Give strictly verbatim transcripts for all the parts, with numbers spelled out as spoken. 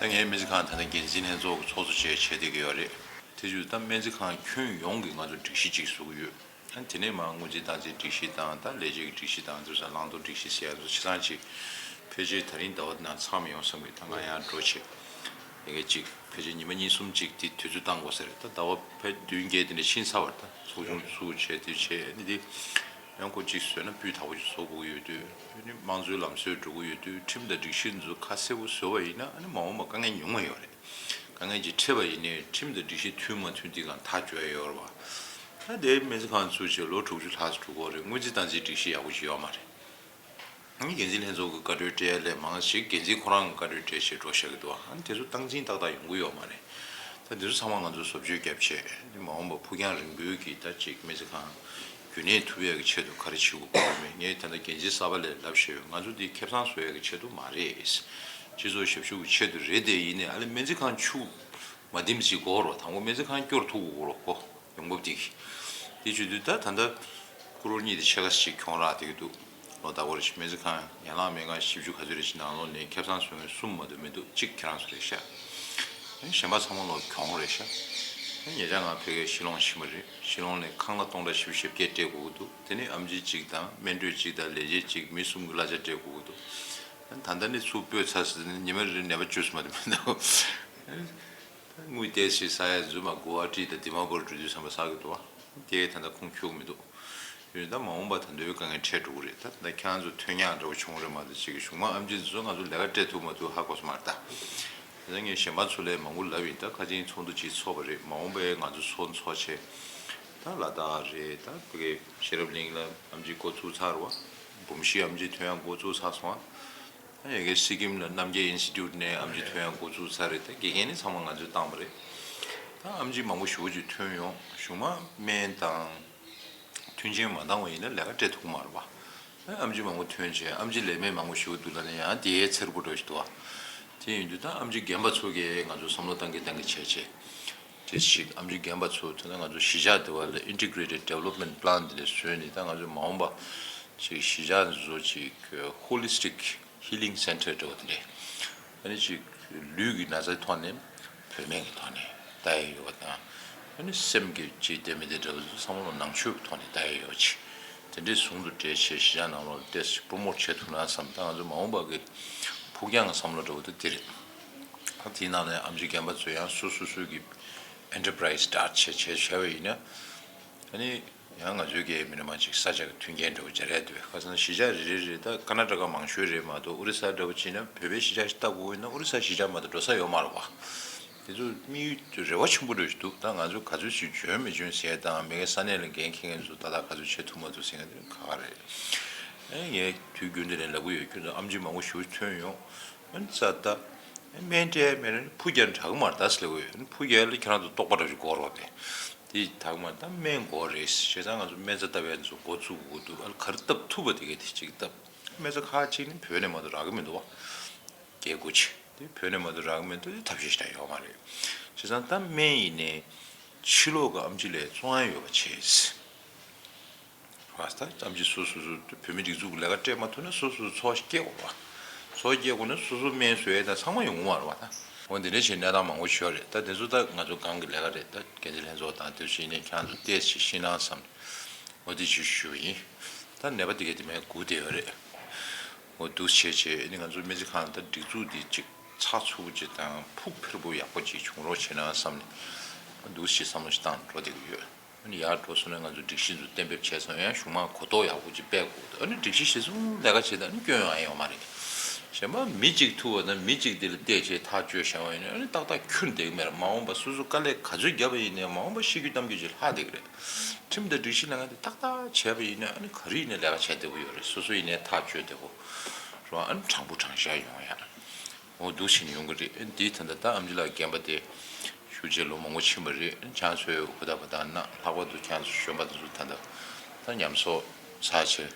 ད་ངའི་སྨན་རྩིས་ཁང་ད་ལྟ་འགན་འཛིན་ལྷན་ཚོགས་ཀྱི་ཚོགས་གཙོ་བྱས་བྱས་བསྡད་ཀྱི་ཡོད་རེད། དེ་བཞིན་ད་སྨན་རྩིས་ཁང་ཁྱོན་ཡོངས་ཀྱི་ང་ཚོ་སྒྲིག་གཞི་གཅིག་བཟོ་གི་ཡོད། ཨ་དེ་ནས་མར་སྔོན་རྩིས་བདག་འཛིན་སྒྲིག་གཞི་དང་ད་ལས་བྱེད་ཀྱི་སྒྲིག་གཞི་དང་དེ་ཚོ་བླང་དོར་སྒྲིག་གཞི་ཟེར་ཡ་ཚོ་ཆ་ཚང་གཅིག་ཕལ་ཆེར་ད་རིང་ཟླ་བ་འདི་ནང་ཚང་མ་ཡོང་བསམ་གི། ད་ང་ཡང་འགྲོ་བྱེད་ཡ་གི་གཅིག་ཕལ་ཆེར་ཉི་མ་གཉིས་གསུམ་གཅིག་དེ་དུས་ཚོད་བཏང་དགོས་ས་རེད། ད་ཟླ་བ་ཕལ་བདུན་བརྒྱད་དེ་འདྲ་ཕྱིན་ཚར་བ་རེད། ད་ཚོགས་ཆུང་བཙུགས་བྱས་དེ་བྱས་ནི་དེ། ཡང་ཁོ་གཅིག་བཟོས་ན་སྤུས་དག་པོ་ཞིག་བཟོ་དགོས་ཀྱི་ཡོད་དུས། ཨ་ནི་དམངས་གཙོའི་ལམ་སྲོལ་འགྲོ་གི་ཡོད་དུས། ཁྲིམས་དང་སྒྲིག་གཞི་འཛུགས་ཁ་གསལ་པོ་བཟོས་པ་ཡིན་ན། ཨ་ནི་མ་འོངས་པ་དཀའ་ངལ་ཉུང་བ་ཡོད་རེད། དཀའ་ངལ་ཅིག་འཕྲད་པ་ཡིན་ནའི་ཁྲིམས་དང་སྒྲིག་གཞི་མཐུན་མ་མཐུན་དེ་གང་ཐག་གཅོད་ཡ་ཡོད་རེད་བ། ད་དེ་སྨན་རྩིས་ཁང་བཙུགས་བྱས་ལོ་དྲུག་ཅུ་ལྷག་ཙམ་འགྲོ་གི་ཡོད་རེད། སྔོན་རྩིས་བདག་འཛིན་སྒྲིག་གཞི་ཡག་པོ་ཞིག་ཡོད་མ་རེད། ཨ་ནི་འགན་འཛིན་ལྷན་ཚོགས་ཀྱི་བཀའ་འཁྲོལ་སྤྲད་ཡ་ལས་མང་ཞིག་འགན་འཛིན་ཁོ་རང་གི་བཀའ་འཁྲོལ་སྤྲད་བྱས་འགྲོ་བཞག་གི་འདུག་ཨ་ནི་དེ་ཚོ་སྟངས་འཛིན་ཏག་ཏག་ཡོང་གི་ཡོད་མ་རེད། ད་འདི་ཚོ་ཚང་མ་ང་ཚོ་བཟོ་བཅོས་བརྒྱབ་བྱས། མ་འོངས་པ་ཕུགས་རྒྱང་རིང་པོའི་གི་ད་ཅིག་སྨན་རྩིས་ཁང་རྒྱུན་གནས་ཐུབ་ཡག་གི་ཆེད་དུ་ག་རེ་བྱེད་དགོས་ཀྱི་ཡོད་མེད། ངས་ད་ལྟ་འགན་འཛིན་གསར་པ་ལ་ལབ་བཞག་ཡོད། ང་ཚོ་འདི་ཁེ་བཟང་བཟོ་ཡག་གི་ཆེད་དུ་མ་རེད། སྤྱི་ཚོགས་ཞབས་ཞུ་གི་ཆེད་དུ་རེད། དེ་ཡིན་ནའི་ཨ་ལེ་སྨན་རྩིས་ཁང་ཕྱུག་མ་བསྡམས་ཅིག་དགོས་རེད་བ། དང་པོ་སྨན་རྩིས་ཁང་སྐྱོར་ཐུབ་དགོས་རེད་ཁོ། ཡོང་འབབ་དེ་གི། དེ་བྱེད་དུས་ད་ད་ལྟ་ཀུ་རོར་གཉིས་དེ་ཕྱེད་ཀ་ཞིག་གྱོང་རག་བསྡད་ཀྱི་འདུག་ལོ་ཟླ་བར་སྨན་རྩིས་ཁང་ཡན་ལག་སྨན་ཁང་བཞི་བཅུ་ག་ཚོད་རེ་ཞིག་ནང་ལོགས་ནས་ཁེ་བཟང་བཟོ་མཁན་གསུམ་མ་གཏོགས་མི་འདུག་གཅིག་ཁྱེད་རང་ཚོ་རེད་ཤག་གཞན་པ་ཚང་མ་ལོག་གྱོང་རེད་ཤག་ཉེ་ཆར་ང་ཕ་གིར་ཤི་ལོང་ཕྱིན་པ་རེད། ཤི་ལོང་ནས་ཁང་གླ་སྟོང་ཕྲག་བཞི་བཅུ་ཞེ་བརྒྱད་སྤྲད་དགོས་ཀྱི་འདུག་དེ་ནས་ཨེམ་ཆི་གཅིག་དང་སྨན་སྤྲོད་གཅིག་དང་ལས་བྱེད་གཅིག་མི་གསུམ་གྱི་གླ་ཆ་སྤྲད་དགོས་ཀྱི་འདུག་ད་ལྟ་ནི་ཚུར་སྤོས་ཚར་ཟིན་ནས་ཉི་མ་རེར་ནད་པ་བཅུ་ཙམ་མ་གཏོགས་མི་འདུག་དངུལ་ཏོག་ཙམ་ཟ་ཡ་རྫུན་མ་གུ་ཝ་ཊི་དང་དི་མ་པུར་འགྲོ་དུས་ཙམ་པ་ཟ་གི་འདུག་བ། དེ་ད་ལྟ་ཁུངས་འཁྱོལ་གི་མི་འདུག་ཡིན་ད་མ་འོངས་པ་ད་འདོད་དཀའ་ངལ་འཕྲད་འགྲོ་གི་རེད། ད་ད་ཁྱེད་རང་ཚོ་ཐོན་ཡག་འདྲ་བོ་བྱུང་རེད་མ་གཏོགས་ཅིག་གཞུང་མང་ཨེམ་ཆི་ཚོ་ང་ཚོ་ལས་ཀ་སྤྲད་ཐུབ་མ་ཐུབ་ཧ་གོ་སོང་མ་རེད་ད། ད་ངས་གཞན་པ་ཚོ་ལས་མང་པོ་ལབ་ཡིན། ད་ཁ་ཆེའི་ཚོགས་འདུ་ཅིག་ཚོགས་པ་རེད། མ་འོངས་པའི་ང་ཚོ་ཚོགས་འཚོགས་བྱས། ད་ལ་དྭགས་རེད། ད་ཕ་གི་ཤེས་རབ་གླིང་ལ་ཨེམ་ཆི་འགོ་བཙུགས་ཚར་བ། འབུམ་གཞིས་ཨེམ་ཆི་ཐོན་ཡག་འགོ་བཙུགས་ཚར་སོང་། ད་ཡ་གི་སི་ཀིམ་ལ་རྣམ་རྒྱལ་ཨིན་སི་ཊི་ཊུཊ་ནས་ཨེམ་ཆི་ཐོན་ཡག་འགོ་བཙུགས་ཚར་རེད། ད་དགེ་རྒན་ནི་ཚང་མ་ང་ཚོས་བཏང་བ་རེད། ད་ཨེམ་ཆི་མང་པོ་ཞེ་པོ་ཅིག་ཐོན་ཡོང་། གཞུང་མང་སྨན་དང་མཐུན་རྐྱེན་མ་འདང་བ་ཡིན་ན་ལས་ཀ་སྤྲད་ཐུབ་ཀྱི་མ་རེད་པ། ཨེམ་ཆི་མང་པོ་ཐོན་བྱས་ཨེམ་ཆི་ལས་མེད་མང་པོ་ཞིག་འདུག་ལབ་ན་ཡང་དེའི་འཚེར་པོ་འགྲོ་ཞིག་འདུག་བ། དེ་ཡིན་དུས་ད་ཨེམ་ཆི་རྒན་པ་ཚོ་གིས་ང་ཚོ་བསམ་བློ་བཏང་གི་བཏང་གི་བྱས་བྱས། དེ་ཞིག་ཨེམ་ཆི་རྒན་པ་ཚོ་ཐོན་ན་ང་ཚོ་གཞིས་ཆགས་དེ་བ་ལ་Integrated Development Plan དེ་ལས་བཟོས་ནས། ད་ང་ཚོ་མ་འོངས་པ་ཅིག་གཞིས་ཆགས་འདི་ཚོ་ཅིག་Holistic Healing Center འདྲ་བོ་དེ་འདྲས། ཨ་ནི་ཅིག་ལུས་ཀྱི་ན་ཚའི་ཐོག་ནས་བོད་སྨན་གྱི་ཐོག་ནས་ལྟ་ཡ་ཡོད་པ་དང་། ཨ་ནི་སེམས་ཀྱི་ཅིག་བདེ་མི་བདེ་འདྲ་བོ་ཚང་མ་ལ་ནང་ཆོས་ཀྱི་ཐོག་ནས་ལྟ་ཡ་ཡོད་ཅིག་དེ་འདྲས་ཟུང་དུ་འབྲེལ་བྱས་གཞིས་ཆགས་ནང་ལོགས་ལ་ཏོག་ཙམ་པོ་རོ་མོཊ་བྱེད་ཐུབ་ན་བསམ། ད་ང་ཚོ་མ་འོངས་པ་གི་ཕུགས་རྒྱང་གི་བསམ་བློ་འདྲ་བོ་དེ་དེ་རེད། ད་དེའི་ནང་ནས་ཨེམ་ཆི་རྒན་པ་ཚོས་ཡང་སོ་སོ་སོ་གི་ཨེན་ཊར་པ་རའི་སི་སི་སི་ཊར་ཊི་བྱས་བྱས་བྱས་པ་ཡིན་ན། ཨ་ནི་ཡང་ང་ཚོའི་གི་མི་རིགས་མང་ཅིག་ས་ཆ་གི་མཐུན་རྐྱེན་འདྲ་བོ་སྦྱར་ཡ་འདུག་ཁ་སང་གཞིས་ཆགས་རེ་རེ་རེ་ད་ཀར་ནཱ་ཊ་ཀ་མང་ཤོས་རེད་མ་གཏོགས། ཨོ་རི་ས་འདྲ་བོ་ཅིག་ན་བོད་པའི་གཞིས་ཆགས་ཤིག་ལྟ་དགོས་ཡོད་ན་ཨོ་རི་ས་གཞིས་ཆགས་མ་གཏོགས་འགྲོ་ས་ཡོད་མ་རེད་བ། དེ་ཚོ་དམིགས་ཡུལ་རེ་བ་ཆེན་པོ་འདྲ་ཞིག་འདུག་ད་ང་ཚོ་ག་ཚོད་ཞིག་འཇོན་མི་འཇོན་ཟེར་དང་། མི་སྒེར་ས་གནས་ལ་འགན་འཁྱེར་མཁན་ཚོ་ཏག་ཏག་ག་ཚོད་བྱེད་ཐུབ་མ་ཐུབ་ཟེར་མཁན་དེ་ཁག་ཁག་རེད། ཨེ་ངས་དུས་རྒྱུན་དེ་ནས་ལབ་གི་ཡོད། ཁྱོད་ཚོ་ཨེམ་ཆི་མང་པོ་ཞེ་པོ་ཐོན་ཡོང་། ཨ་ནི་རྩ་ད་སྨན་སྤྲད་མེད་ན་ཕུགས་རྒྱང་དྲག་གི་མ་རེད་ད་ཟེར་ལབ་གི་ཡོད། ཨ་ནི་ཕུགས་རྒྱང་ལ་ཁྱེད་རང་ཚོ་རྟོགས་པ་འདྲ་ཞིག་དགོས་རེད་བ། དེ་དེ་དག་མ་ད་སྨན་དགོས་རེད། བྱས་ཙང་ང་ཚོ་སྨན་རྩྭ་ལྟ་བའི་ཚོ་འགོ་བཙུགས་དགོས་འདུག་ཨ་ནི་ག་རེ་བཏབ་ཐུབ་པ་དེ་གས་དེ་གཅིག་བཏབ། སྨན་རྩྭ་ཁག་གཅིག་ནི་བོད་ནས་མ་གཏོགས་རག་གི་མི་འདུག་བ། རྒྱལ་སྒོ་ཆེ་དེ་བོད་ནས་མ་གཏོགས་རག་གི་མི་འདུག་དེ་ཐབས་ཤེས་ཞིག་ཡོད་མ་རེད། བྱས་ཙང་ད་སྨན་ཡིན་ནའི་ཕྱི་ལོགས་ཀྱི་ཨེམ་ཆི་ལས་བཙོང་ཡ་ཡོད་པ་བྱས། བ་ད་ཨེམ་ཆི་སོ་སོ་སོ་བོད་མི་སྒྲིག་འཛུགས་ཀྱི་ལས་ཀ་སྤྲད་མ་ཐུབ་ན་སོ་སོ་སོ་འཚོ་བ་སྐྱེལ་དགོས་པ། འཚོ་བ་སྐྱེལ་དགོས་ན་སོ་སོ་སྨན་བཟོ་ཡས་དང་ཚང་མ་ཡོང་གི་མ་རེད་བ་ད། འོ་འདི་འདྲ་བྱས་གནས་སྟངས་མང་པོ་ཞིག་ཡོད་རེད། ད་དེ་ཚོ་ད་ང་ཚོ་སྒང་གི་ལས་ཀ་རེད། ད་འགན་འཛིན་ལྷན་ཚོགས་དང་དེ་བཞིན་ནས་ཁྱེད་ཚོ་ཏོག་ཙམ་ཤེས་ན་བསམ། འོ་དེ་ཅིག་ཞུ་བ་ཡིན། ད་ནད་པ་དེ་གས་དེ་མིན་སྒུག་བསྡད་ཡོད་རེད། འོ་འདུག་བྱས་བྱས་ཨ་ནི་ང་ཚོ་སྨན་རྩིས་ཁང་ད་སྒྲིག་འཛུགས་འདི་ཅིག་ཚགས་ཚུད་པོ་ཅིག་དང་ཕུགས་འཕེར་པོ་ཡག་པོ་ཅིག་བྱུང་རོགས་བྱས་ན་བསམ་ནས་འདུག་བྱས་བསམ་བློ་ཞིག་བཏང་འགྲོ་བསྡད་ཀྱི་ཡོད། ཨ་ནི་ཡར་འགྲོ་སོང་ན་ང་ཚོ་སྒྲིག་གཞི་ཚོ་གཏན་འབེབས་བྱས་སོང་ཡང་གཞུག་མ་གོ་རྟོགས་ཡག་པོ་ཅིག་སྤེལ་དགོས་འདུག་ཨ་ནི་སྒྲིག་གཞི་གཞིར་བཟུང་ལས་ཀ་བྱེད་ད་ཨ་ནི་སྐྱོན་ཡོང་ཡ་ཡོད་མ་རེད། གཞན་པ་མི་གཅིག་ཐུག་པ་དང་མི་གཅིག་དེ་ལ་བལྟས་བྱས་ཐག་གཅོད་བྱས་པ་ཡིན་ན་ཨ་ནི་ཏག་ཏག་ཁྱོན་བསྡད་ཀྱི་མེད་རེད། མ་འོངས་པ་སོ་སོ་དཀའ་ལས་ག་ཚོད་བརྒྱབ་པ་ཡིན་ནའི་མ་འོངས་པ་ཤི་རྒྱུ་གཏམ་རྒྱུད་ཅིག་ལྷག་བསྡད་ཀྱི་རེད། ཁྲིམས་དང་སྒྲིག་གཞི་ལས་ཀ་དེ་ཏག་ཏག་བྱས་པ་ཡིན་ན་ཨ་ནི་ག་རེ་ཡིན་ནའི་ལས་ཀ་བྱས་བསྡད་པོ་ཡོད་རེད། སོ་སོ་ཡིན་ནའི་ཐག་གཅོད་བསྡད་པོ་རེད། ཨ་ནི་དྲང་པོ་དྲང་བཞག་ཡོང་ཡ། འོ་འདུག་བྱས་ནས་ཡོང་གི་རེད། འདིའི་ད་ལྟ་ད་ཨེམ་ཆི་ལགས་རྒན་པ་དེ་བཞུགས་བྱས་ལོ་མང་པོ་ཕྱིན་པ་རེད། ཁྱེད་ཚོས་ཧུར་ཐག་པ་དང་གནང་། ལྷག་པར་དུ་ཁྱེད་ཚོ་གཞོན་པ་དེ་ཚོ་ད་ལྟ་ད་ཉམས་གསོ་ཚར་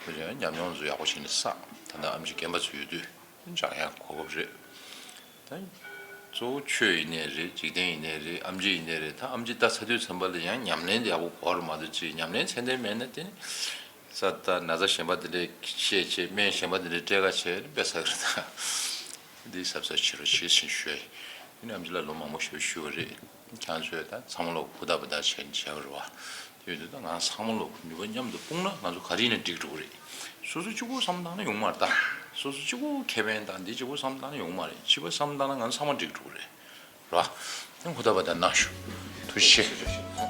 བྱས་ཉམས་མྱོང་ཚོ་ཡག་པོ་བྱས་ནས་བསགས། ད་ལྟ་ཨེམ་ཆི་རྒན་པ་ཚོ་ཡོད་དུས་འཇགས་ཡག་གོ་སྐབས་རེད། ད་གཙོ་བོ་ཆོས་ཡིན་ནའི་རེད། འཇིག་རྟེན་ཡིན་ནའི་རེད། ཨེམ་ཆི་ཡིན་ནའི་རེད། ད་ཨེམ་ཆི་ད་ཚར་དུས་ཚང་པ་ལ་ཡང་ཉམས་ལེན་དེ་ཡག་པོ་དགོས་རེད་མ་གཏོགས་ཅིག་ཉམས་ལེན་ཚད་ལྡན་མེད་ན་དེ་ནི་ས་ད་ན་ཚ་གཞན་པ་དེ་འདྲའི་བཤད་བྱས་སྨན་གཞན་པ་དེ་འདྲའི་སྤྲད་ག་བྱས་ནི་དཔེ་ཟ་གི་རེད་ད། འདི་གཟབ་གཟབ་བྱེད་རོགས་བྱེད་ཟེར་ཞུ་ཡ་ཡིན། ཨེམ་ཆི་ལགས་ལོ་མང་པོ་ཞེ་པོ་བཞུགས་པ་རེད། ཁྱེད་ཚོས་ད་ཚང་མ་ལོག་ཧུར་ཐག་པ་ད་བྱས་ནས་བྱས་པ་རེད་བ། དེ་ཡོད་དུས་ད་ང་ཚང་མ་ལོག་ནུས་པ་མཉམ་དུ་སྤུངས་ན་ང་ཚོ་ག་རེ་ཡིན་ན་འགྲིག་འགྲོ་གི་རེད། སོ་སོ་གཅིག་པོ་བསམ་བཏང་ན་ཡོང་མ་རེད་ད། སོ་སོ་གཅིག་པོ་ཁེ་ཕན་དང་འདི་གཅིག་པོ་བསམ་བཏང་ན་ཡོང་མ་རེད། སྤྱི་པ་བསམ་བཏང་ན་ང་ཚོ་ཚང་མ་འགྲིག་འགྲོ་གི་རེད། རེད་བ། དེ་ཧུར་ཐག་པ་ད་གནང་ཞུ། ཐུགས་རྗེ་ཆེ།